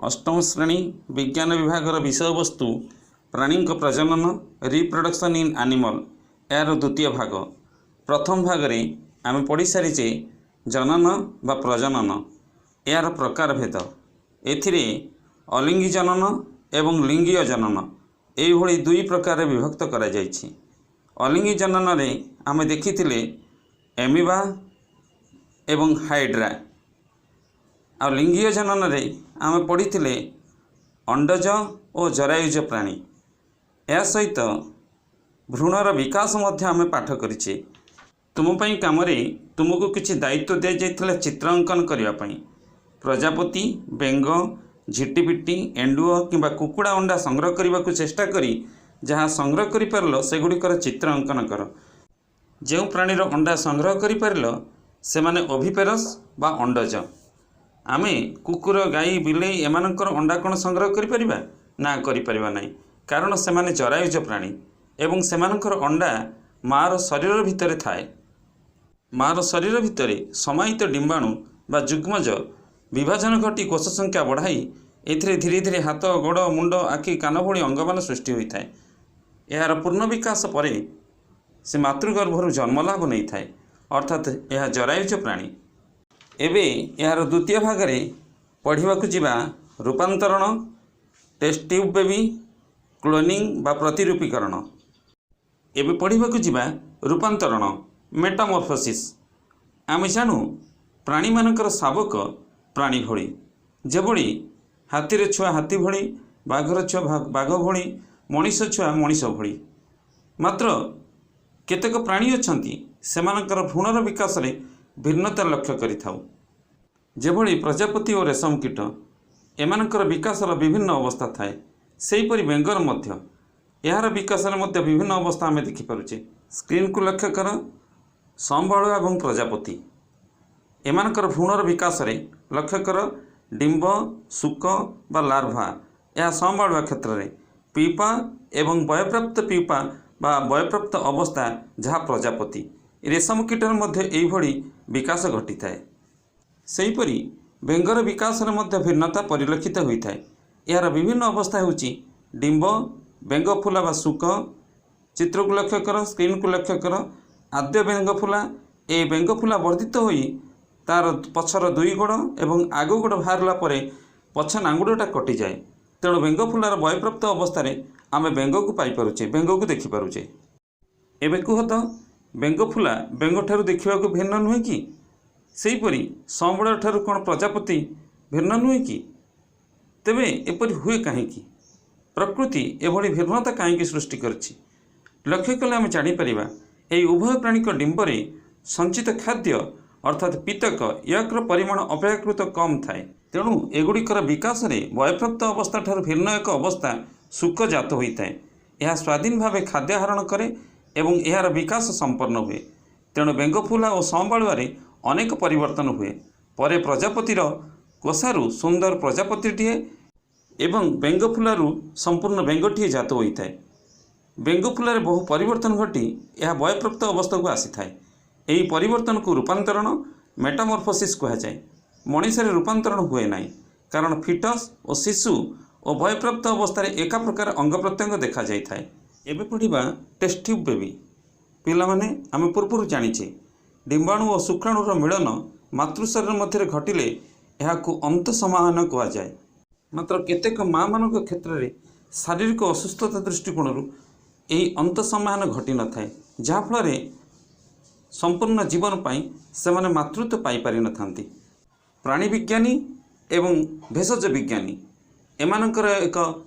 ଅଷ୍ଟମ ଶ୍ରେଣୀ ବିଜ୍ଞାନ ବିଭାଗର ବିଷୟବସ୍ତୁ ପ୍ରାଣୀଙ୍କ ପ୍ରଜନନ, ରିପ୍ରଡକ୍ସନ୍ ଇନ୍ ଆନିମଲ୍, ଏହାର ଦ୍ୱିତୀୟ ଭାଗ। ପ୍ରଥମ ଭାଗରେ ଆମେ ପଢ଼ି ସାରିଛେ ଜନନ ବା ପ୍ରଜନନ, ଏହାର ପ୍ରକାରଭେଦ। ଏଥିରେ ଅଲିଙ୍ଗୀ ଜନନ ଏବଂ ଲିଙ୍ଗୀୟ ଜନନ ଏଇଭଳି ଦୁଇ ପ୍ରକାରରେ ବିଭକ୍ତ କରାଯାଇଛି। ଅଲିଙ୍ଗୀ ଜନନରେ ଆମେ ଦେଖିଥିଲେ ଏମିବା ଏବଂ ହାଇଡ୍ରା, ଆଉ ଲିଙ୍ଗୀୟ ଜନନରେ ଆମେ ପଢ଼ିଥିଲେ ଅଣ୍ଡଜ ଓ ଜରାୟୁଜ ପ୍ରାଣୀ। ଏହା ସହିତ ଭ୍ରୂଣର ବିକାଶ ମଧ୍ୟ ଆମେ ପାଠ କରିଛେ। ତୁମ ପାଇଁ କାମରେ ତୁମକୁ କିଛି ଦାୟିତ୍ୱ ଦିଆଯାଇଥିଲା ଚିତ୍ର ଅଙ୍କନ କରିବା ପାଇଁ। ପ୍ରଜାପତି, ବେଙ୍ଗ, ଝିଟିପିଟି, ଏଣ୍ଡୁଅ କିମ୍ବା କୁକୁଡ଼ା ଅଣ୍ଡା ସଂଗ୍ରହ କରିବାକୁ ଚେଷ୍ଟା କରି ଯାହା ସଂଗ୍ରହ କରିପାରିଲ, ସେଗୁଡ଼ିକର ଚିତ୍ର ଅଙ୍କନ କର। ଯେଉଁ ପ୍ରାଣୀର ଅଣ୍ଡା ସଂଗ୍ରହ କରିପାରିଲ, ସେମାନେ ଓଭିପେରସ୍ ବା ଅଣ୍ଡଜ। ଆମେ କୁକୁର, ଗାଈ, ବିଲେଇ ଏମାନଙ୍କର ଅଣ୍ଡା କ'ଣ ସଂଗ୍ରହ କରିପାରିବା? ନା, କରିପାରିବା ନାହିଁ, କାରଣ ସେମାନେ ଜରାୟୁଜ ପ୍ରାଣୀ ଏବଂ ସେମାନଙ୍କର ଅଣ୍ଡା ମାଆର ଶରୀର ଭିତରେ ଥାଏ। ମାଆର ଶରୀର ଭିତରେ ସମାହିତ ଡିମ୍ବାଣୁ ବା ଯୁଗ୍ମଜ ବିଭାଜନ ଘଟି କୋଷ ସଂଖ୍ୟା ବଢ଼ାଇ ଏଥିରେ ଧୀରେ ଧୀରେ ହାତ, ଗୋଡ଼, ମୁଣ୍ଡ, ଆଖି, କାନ ଭଳି ଅଙ୍ଗମାନ ସୃଷ୍ଟି ହୋଇଥାଏ। ଏହାର ପୂର୍ଣ୍ଣ ବିକାଶ ପରେ ସେ ମାତୃଗର୍ଭରୁ ଜନ୍ମଲାଭ ନେଇଥାଏ, ଅର୍ଥାତ୍ ଏହା ଜରାୟୁଜ ପ୍ରାଣୀ। ଏବେ ଏହାର ଦ୍ୱିତୀୟ ଭାଗରେ ପଢ଼ିବାକୁ ଯିବା ରୂପାନ୍ତରଣ, ଟେଷ୍ଟ ଟ୍ୟୁବ୍ ବେବି, କ୍ଲୋନିଂ ବା ପ୍ରତିରୂପୀକରଣ। ଏବେ ପଢ଼ିବାକୁ ଯିବା ରୂପାନ୍ତରଣ, ମେଟାମର୍ଫୋସିସ୍। ଆମେ ଜାଣୁ ପ୍ରାଣୀମାନଙ୍କର ଶାବକ ପ୍ରାଣୀ ଭଳି, ଯେଭଳି ହାତୀର ଛୁଆ ହାତୀ ଭଳି, ବାଘର ଛୁଆ ବାଘ ଭଳି, ମଣିଷ ଛୁଆ ମଣିଷ ଭଳି। ମାତ୍ର କେତେକ ପ୍ରାଣୀ ଅଛନ୍ତି, ସେମାନଙ୍କର ଭ୍ରୂଣର ବିକାଶରେ ଭିନ୍ନତା ଲକ୍ଷ୍ୟ କରିଥାଉ, ଯେଭଳି ପ୍ରଜାପତି ଓ ରେଶମ କୀଟ। ଏମାନଙ୍କର ବିକାଶର ବିଭିନ୍ନ ଅବସ୍ଥା ଥାଏ। ସେହିପରି ବେଙ୍ଗର ମଧ୍ୟ ଏହାର ବିକାଶରେ ମଧ୍ୟ ବିଭିନ୍ନ ଅବସ୍ଥା ଆମେ ଦେଖିପାରୁଛେ। ସ୍କ୍ରିନ୍କୁ ଲକ୍ଷ୍ୟ କର। ସମ୍ବାଳୁଆ ଏବଂ ପ୍ରଜାପତି ଏମାନଙ୍କର ଭ୍ରୂଣର ବିକାଶରେ ଲକ୍ଷ୍ୟ କର, ଡିମ୍ବ, ଶୁକ ବା ଲାର୍ଭା, ଏହା ସମ୍ବାଳୁଆ କ୍ଷେତ୍ରରେ, ପିପା ଏବଂ ବୟପ୍ରାପ୍ତ ପିପା ବା ବୟପ୍ରାପ୍ତ ଅବସ୍ଥା, ଯାହା ପ୍ରଜାପତି। ରେଶମ କୀଟର ମଧ୍ୟ ଏଇଭଳି ବିକାଶ ଘଟିଥାଏ। ସେହିପରି ବେଙ୍ଗର ବିକାଶରେ ମଧ୍ୟ ଭିନ୍ନତା ପରିଲକ୍ଷିତ ହୋଇଥାଏ। ଏହାର ବିଭିନ୍ନ ଅବସ୍ଥା ହେଉଛି ଡିମ୍ବ, ବେଙ୍ଗ ଫୁଲା ବା ଶୁକ। ଚିତ୍ରକୁ ଲକ୍ଷ୍ୟ କର, ସ୍କ୍ରିନ୍କୁ ଲକ୍ଷ୍ୟ କର। ଆଦ୍ୟ ବେଙ୍ଗ ଫୁଲା। ଏ ବେଙ୍ଗ ଫୁଲା ବର୍ଦ୍ଧିତ ହୋଇ ତାର ପଛର ଦୁଇ ଗୋଡ଼ ଏବଂ ଆଗ ଗୋଡ଼ ବାହାରିଲା ପରେ ପଛ ନାଙ୍ଗୁଡ଼ଟା କଟିଯାଏ। ତେଣୁ ବେଙ୍ଗ ଫୁଲାର ବୟପ୍ରାପ୍ତ ଅବସ୍ଥାରେ ଆମେ ବେଙ୍ଗକୁ ପାଇପାରୁଛେ, ବେଙ୍ଗକୁ ଦେଖିପାରୁଛେ। ଏବେ କୁହ ତ, ବେଙ୍ଗ ଫୁଲା ବେଙ୍ଗଠାରୁ ଦେଖିବାକୁ ଭିନ୍ନ ନୁହେଁ କି? ସେହିପରି ସମ୍ବଳ ଠାରୁ କ'ଣ ପ୍ରଜାପତି ଭିନ୍ନ ନୁହେଁ କି? ତେବେ ଏପରି ହୁଏ କାହିଁକି? ପ୍ରକୃତି ଏଭଳି ଭିନ୍ନତା କାହିଁକି ସୃଷ୍ଟି କରିଛି? ଲକ୍ଷ୍ୟ କଲେ ଆମେ ଜାଣିପାରିବା, ଏହି ଉଭୟ ପ୍ରାଣୀଙ୍କ ଡିମ୍ବରେ ସଞ୍ଚିତ ଖାଦ୍ୟ ଅର୍ଥାତ୍ ପିତକ ୟକର ପରିମାଣ ଅପେକ୍ଷାକୃତ କମ୍ ଥାଏ। ତେଣୁ ଏଗୁଡ଼ିକର ବିକାଶରେ ବୟପ୍ରାପ୍ତ ଅବସ୍ଥାଠାରୁ ଭିନ୍ନ ଏକ ଅବସ୍ଥା ଶୁକ ଜାତ ହୋଇଥାଏ। ଏହା ସ୍ୱାଧୀନ ଭାବେ ଖାଦ୍ୟ ଆହରଣ କରେ ଏବଂ ଏହାର ବିକାଶ ସମ୍ପନ୍ନ ହୁଏ। ତେଣୁ ବେଙ୍ଗଫୁଲା ଓ ସମ୍ବାଳୁଆରେ ଅନେକ ପରିବର୍ତ୍ତନ ହୁଏ। ପରେ ପ୍ରଜାପତିର କୋଷାରୁ ସୁନ୍ଦର ପ୍ରଜାପତିଟିଏ ଏବଂ ବେଙ୍ଗଫୁଲାରୁ ସମ୍ପୂର୍ଣ୍ଣ ବେଙ୍ଗଟିଏ ଜାତ ହୋଇଥାଏ। ବେଙ୍ଗଫୁଲାରେ ବହୁ ପରିବର୍ତ୍ତନ ଘଟି ଏହା ବୟପ୍ରାପ୍ତ ଅବସ୍ଥାକୁ ଆସିଥାଏ। ଏହି ପରିବର୍ତ୍ତନକୁ ରୂପାନ୍ତରଣ, ମେଟାମର୍ଫୋସିସ୍ କୁହାଯାଏ। ମଣିଷରେ ରୂପାନ୍ତରଣ ହୁଏ ନାହିଁ, କାରଣ ଫିଟସ୍ ଓ ଶିଶୁ ଓ ବୟପ୍ରାପ୍ତ ଅବସ୍ଥାରେ ଏକା ପ୍ରକାର ଅଙ୍ଗ ପ୍ରତ୍ୟଙ୍ଗ ଦେଖାଯାଇଥାଏ। ଏବେ ପଢ଼ିବା ଟେଷ୍ଟ ଟ୍ୟୁବ୍ ବେବି। ପିଲାମାନେ, ଆମେ ପୂର୍ବରୁ ଜାଣିଛେ, ଡିମ୍ବାଣୁ ଓ ଶୁକ୍ରାଣୁର ମିଳନ ମାତୃ ଶରୀର ମଧ୍ୟରେ ଘଟିଲେ ଏହାକୁ ଅନ୍ତଃସମାହନ କୁହାଯାଏ। ମାତ୍ର କେତେକ ମାଆମାନଙ୍କ କ୍ଷେତ୍ରରେ ଶାରୀରିକ ଅସୁସ୍ଥତା ଦୃଷ୍ଟିକୋଣରୁ ଏହି ଅନ୍ତଃସମାହନ ଘଟିନଥାଏ, ଯାହାଫଳରେ ସମ୍ପୂର୍ଣ୍ଣ ଜୀବନ ପାଇଁ ସେମାନେ ମାତୃତ୍ୱ ପାଇପାରିନଥାନ୍ତି। ପ୍ରାଣୀ ବିଜ୍ଞାନୀ ଏବଂ ଭେଷଜ ବିଜ୍ଞାନୀ ଏମାନଙ୍କର ଏକ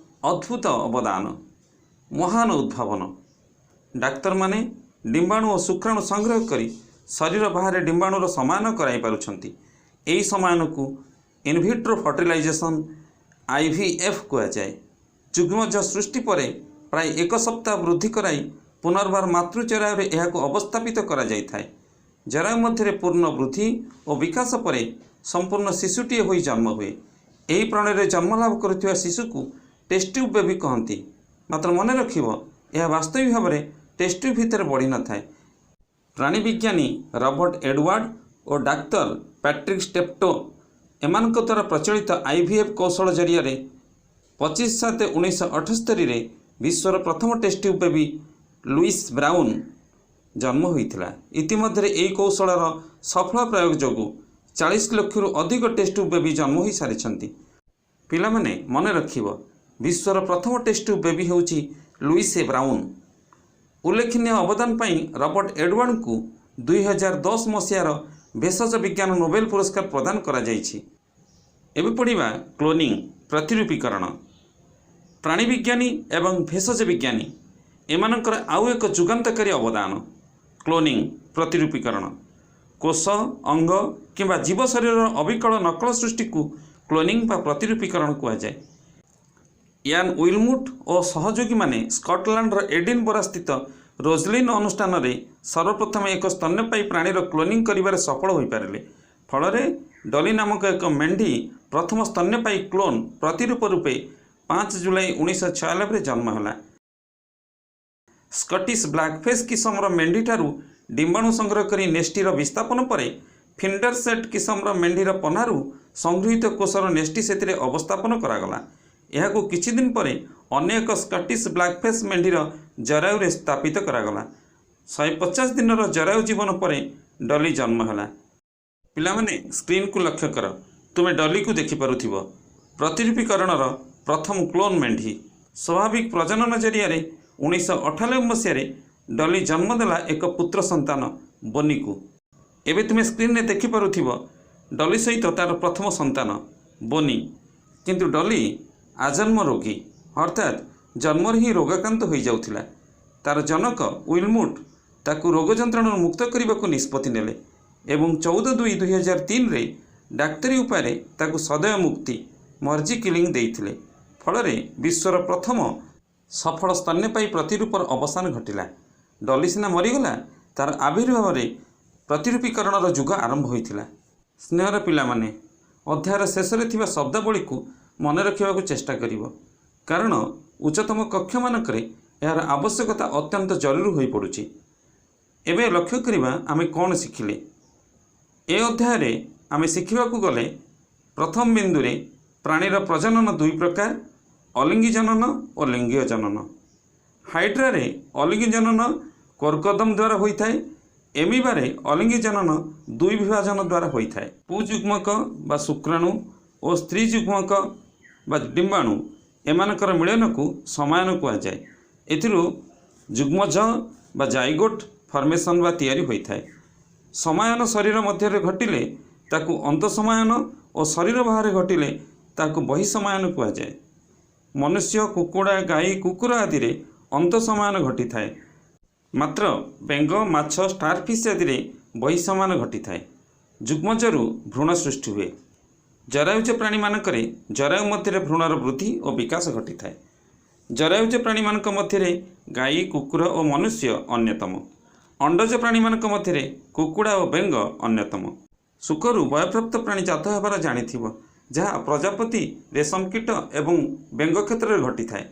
ଅଦ୍ଭୁତ ଅବଦାନ, ମହାନ ଉଦ୍ଭାବନ। ଡାକ୍ତରମାନେ ଡିମ୍ବାଣୁ ଓ ଶୁକ୍ରାଣୁ ସଂଗ୍ରହ କରି ଶରୀର ବାହାରେ ଡିମ୍ବାଣୁର ସମାୟନ କରାଇ ପାରୁଛନ୍ତି। ଏହି ସମାୟନକୁ ଇନଭିଟ୍ରୋ ଫର୍ଟିଲାଇଜେସନ୍, ଆଇଭିଏଫ୍ କୁହାଯାଏ। ଯୁଗ୍ମଜ ସୃଷ୍ଟି ପରେ ପ୍ରାୟ ଏକ ସପ୍ତାହ ବୃଦ୍ଧି କରାଇ ପୁନର୍ବାର ମାତୃଜରାୟୁରେ ଏହାକୁ ଅବସ୍ଥାପିତ କରାଯାଇଥାଏ। ଜରାୟୁ ମଧ୍ୟରେ ପୂର୍ଣ୍ଣ ବୃଦ୍ଧି ଓ ବିକାଶ ପରେ ସମ୍ପୂର୍ଣ୍ଣ ଶିଶୁଟିଏ ହୋଇ ଜନ୍ମ ହୁଏ। ଏହି ପ୍ରଣାଳୀରେ ଜନ୍ମଲାଭ କରୁଥିବା ଶିଶୁକୁ ଟେଷ୍ଟ ଟ୍ୟୁବ୍ ବେବି କହନ୍ତି। ମାତ୍ର ମନେ ରଖିବ, ଏହା ବାସ୍ତବିକ ଭାବରେ ଟେଷ୍ଟ ଟ୍ୟୁବ୍ ଭିତରେ ବଢ଼ିନଥାଏ। ପ୍ରାଣୀ ବିଜ୍ଞାନୀ ରବର୍ଟ ଏଡୱାର୍ଡ ଓ ଡାକ୍ତର ପ୍ୟାଟ୍ରିକ୍ ଷ୍ଟେପ୍ଟୋ ଏମାନଙ୍କ ଦ୍ୱାରା ପ୍ରଚଳିତ ଆଇଭିଏଫ୍ କୌଶଳ ଜରିଆରେ 25/7/1978ରେ ବିଶ୍ୱର ପ୍ରଥମ test tube baby Louise Brown ଜନ୍ମ ହୋଇଥିଲା। ଇତିମଧ୍ୟରେ ଏହି କୌଶଳର ସଫଳ ପ୍ରୟୋଗ ଯୋଗୁଁ 40 ଲକ୍ଷରୁ ଅଧିକ ଟେଷ୍ଟ ଟ୍ୟୁବ୍ ବେବି ଜନ୍ମ ହୋଇସାରିଛନ୍ତି। ପିଲାମାନେ, ମନେ ରଖିବ, ବିଶ୍ୱର ପ୍ରଥମ ଟେଷ୍ଟ ଟ୍ୟୁବ୍ ବେବି ହେଉଛି ଲୁଇସ୍ ବ୍ରାଉନ୍। ଉଲ୍ଲେଖନୀୟ ଅବଦାନ ପାଇଁ ରବର୍ଟ ଏଡୱାର୍ଡଙ୍କୁ 2010 ମସିହାର ଭେଷଜ ବିଜ୍ଞାନ ନୋବେଲ ପୁରସ୍କାର ପ୍ରଦାନ କରାଯାଇଛି। ଏବେ ପଢ଼ିବା କ୍ଲୋନିଂ, ପ୍ରତିରୂପୀକରଣ। ପ୍ରାଣୀ ବିଜ୍ଞାନୀ ଏବଂ ଭେଷଜ ବିଜ୍ଞାନୀ ଏମାନଙ୍କର ଆଉ ଏକ ଯୁଗାନ୍ତକାରୀ ଅବଦାନ କ୍ଲୋନିଂ, ପ୍ରତିରୂପୀକରଣ। କୋଷ, ଅଙ୍ଗ କିମ୍ବା ଜୀବ ଶରୀରର ଅବିକଳ ନକଲ ସୃଷ୍ଟିକୁ କ୍ଲୋନିଂ ବା ପ୍ରତିରୂପୀକରଣ କୁହାଯାଏ। ଇଆନ୍ ୱିଲମୁଟ୍ ଓ ସହଯୋଗୀମାନେ ସ୍କଟଲାଣ୍ଡର ଏଡିନବୋରା ସ୍ଥିତ ରୋଜଲିନ୍ ଅନୁଷ୍ଠାନରେ ସର୍ବପ୍ରଥମେ ଏକ ସ୍ତନ୍ୟପାୟୀ ପ୍ରାଣୀର କ୍ଲୋନିଂ କରିବାରେ ସଫଳ ହୋଇପାରିଲେ। ଫଳରେ ଡଲି ନାମକ ଏକ ମେଣ୍ଢି ପ୍ରଥମ ସ୍ତନ୍ୟପାୟୀ କ୍ଲୋନ୍, ପ୍ରତିରୂପ ରୂପେ 5 ଜୁଲାଇ 1996ରେ ଜନ୍ମ ହେଲା। ସ୍କଟିଶ ବ୍ଲାକଫେସ୍ କିସମର ମେଣ୍ଢିଠାରୁ ଡିମ୍ବାଣୁ ସଂଗ୍ରହ କରି ନ୍ୟୁଷ୍ଟିର ବିସ୍ଥାପନ ପରେ ଫିଣ୍ଡରସେଟ୍ କିସମର ମେଣ୍ଢିର ପହ୍ନାରୁ ସଂଗୃହୀତ କୋଷର ନ୍ୟୁଷ୍ଟି ସେଥିରେ ଅବସ୍ଥାପନ କରାଗଲା। ଏହାକୁ କିଛି ଦିନ ପରେ ଅନ୍ୟ ଏକ ସ୍କଟିଶ ବ୍ଲାକଫେସ୍ ମେଣ୍ଢିର ଜରାୟୁରେ ସ୍ଥାପିତ କରାଗଲା। 150 ଦିନର ଜରାୟୁ ଜୀବନ ପରେ ଡଲି ଜନ୍ମ ହେଲା। ପିଲାମାନେ, ସ୍କ୍ରିନ୍କୁ ଲକ୍ଷ୍ୟ କର। ତୁମେ ଡଲିକୁ ଦେଖିପାରୁଥିବ, ପ୍ରତିରୂପୀକରଣର ପ୍ରଥମ କ୍ଲୋନ୍ ମେଣ୍ଢି। ସ୍ୱାଭାବିକ ପ୍ରଜନନ ଜରିଆରେ 1998 ମସିହାରେ ଡଲି ଜନ୍ମ ଦେଲା ଏକ ପୁତ୍ର ସନ୍ତାନ ବୋନିକୁ। ଏବେ ତୁମେ ସ୍କ୍ରିନ୍ରେ ଦେଖିପାରୁଥିବ ଡଲି ସହିତ ତାର ପ୍ରଥମ ସନ୍ତାନ ବୋନି। କିନ୍ତୁ ଡଲି ଆଜନ୍ମ ରୋଗୀ, ଅର୍ଥାତ୍ ଜନ୍ମରୁ ହିଁ ରୋଗାକ୍ରାନ୍ତ ହୋଇଯାଉଥିଲା। ତାର ଜନକ ୱିଲମୁଟ୍ ତାକୁ ରୋଗ ଯନ୍ତ୍ରଣାରୁ ମୁକ୍ତ କରିବାକୁ ନିଷ୍ପତ୍ତି ନେଲେ ଏବଂ 14/2/2003ରେ ଡାକ୍ତରୀ ଉପାୟରେ ତାକୁ ସଦୟ ମୁକ୍ତି, ମର୍ସି କିଲିଂ ଦେଇଥିଲେ। ଫଳରେ ବିଶ୍ୱର ପ୍ରଥମ ସଫଳ ସ୍ତନ୍ୟପାୟୀ ପ୍ରତିରୂପର ଅବସାନ ଘଟିଲା। ଡଲି ସିନା ମରିଗଲା, ତାର ଆବିର୍ଭାବରେ ପ୍ରତିରୂପୀକରଣର ଯୁଗ ଆରମ୍ଭ ହୋଇଥିଲା। ସ୍ନେହର ପିଲାମାନେ, ଅଧ୍ୟାୟର ଶେଷରେ ଥିବା ଶବ୍ଦାବଳୀକୁ ମନେ ରଖିବାକୁ ଚେଷ୍ଟା କରିବ, କାରଣ ଉଚ୍ଚତମ କକ୍ଷମାନଙ୍କରେ ଏହାର ଆବଶ୍ୟକତା ଅତ୍ୟନ୍ତ ଜରୁରୀ ହୋଇପଡ଼ୁଛି। ଏବେ ଲକ୍ଷ୍ୟ କରିବା ଆମେ କ'ଣ ଶିଖିଲେ। ଏ ଅଧ୍ୟାୟରେ ଆମେ ଶିଖିବାକୁ ଗଲେ ପ୍ରଥମ ବିନ୍ଦୁରେ ପ୍ରାଣୀର ପ୍ରଜନନ ଦୁଇ ପ୍ରକାର, ଅଲିଙ୍ଗୀ ଜନନ ଓ ଲିଙ୍ଗୀୟ ଜନନ। ହାଇଡ୍ରାରେ ଅଲିଙ୍ଗୀ ଜନନ କର୍କୋଦମ ଦ୍ୱାରା ହୋଇଥାଏ। ଏମିବାରେ ଅଲିଙ୍ଗୀ ଜନନ ଦୁଇ ବିଭାଜନ ଦ୍ୱାରା ହୋଇଥାଏ। ପୁଯୁଗ୍ମକ ବା ଶୁକ୍ରାଣୁ ଓ ସ୍ତ୍ରୀ ଯୁଗ୍ମକ ବା ଡିମ୍ବାଣୁ ଏମାନଙ୍କର ମିଳନକୁ ସମାୟନ କୁହାଯାଏ। ଏଥିରୁ ଯୁଗ୍ମଜ ବା ଜାଇଗୋଟ୍ ଫର୍ମେସନ୍ ବା ତିଆରି ହୋଇଥାଏ। ସମାୟନ ଶରୀର ମଧ୍ୟରେ ଘଟିଲେ ତାକୁ ଅନ୍ତଃସମାୟନ ଓ ଶରୀର ବାହାରେ ଘଟିଲେ ତାକୁ ବହିଃସମାୟନ କୁହାଯାଏ। ମନୁଷ୍ୟ, କୁକୁଡ଼ା, ଗାଈ, କୁକୁର ଆଦିରେ ଅନ୍ତଃସମାୟନ ଘଟିଥାଏ, ମାତ୍ର ବେଙ୍ଗ, ମାଛ, ଷ୍ଟାରଫିସ୍ ଆଦିରେ ବହିଃସମାୟନ ଘଟିଥାଏ। ଯୁଗ୍ମଜରୁ ଭ୍ରୂଣ ସୃଷ୍ଟି ହୁଏ। ଜରାୟୁଜ ପ୍ରାଣୀମାନଙ୍କରେ ଜରାୟୁ ମଧ୍ୟରେ ଭ୍ରୂଣର ବୃଦ୍ଧି ଓ ବିକାଶ ଘଟିଥାଏ। ଜରାୟୁଜ ପ୍ରାଣୀମାନଙ୍କ ମଧ୍ୟରେ ଗାଈ, କୁକୁର ଓ ମନୁଷ୍ୟ ଅନ୍ୟତମ। ଅଣ୍ଡଜ ପ୍ରାଣୀମାନଙ୍କ ମଧ୍ୟରେ କୁକୁଡ଼ା ଓ ବେଙ୍ଗ ଅନ୍ୟତମ। ଶୁକରୁ ବୟପ୍ରାପ୍ତ ପ୍ରାଣୀ ଜାତ ହେବାର ଜାଣିଥିବ, ଯାହା ପ୍ରଜାପତି, ରେଶମ କୀଟ ଏବଂ ବେଙ୍ଗ କ୍ଷେତ୍ରରେ ଘଟିଥାଏ।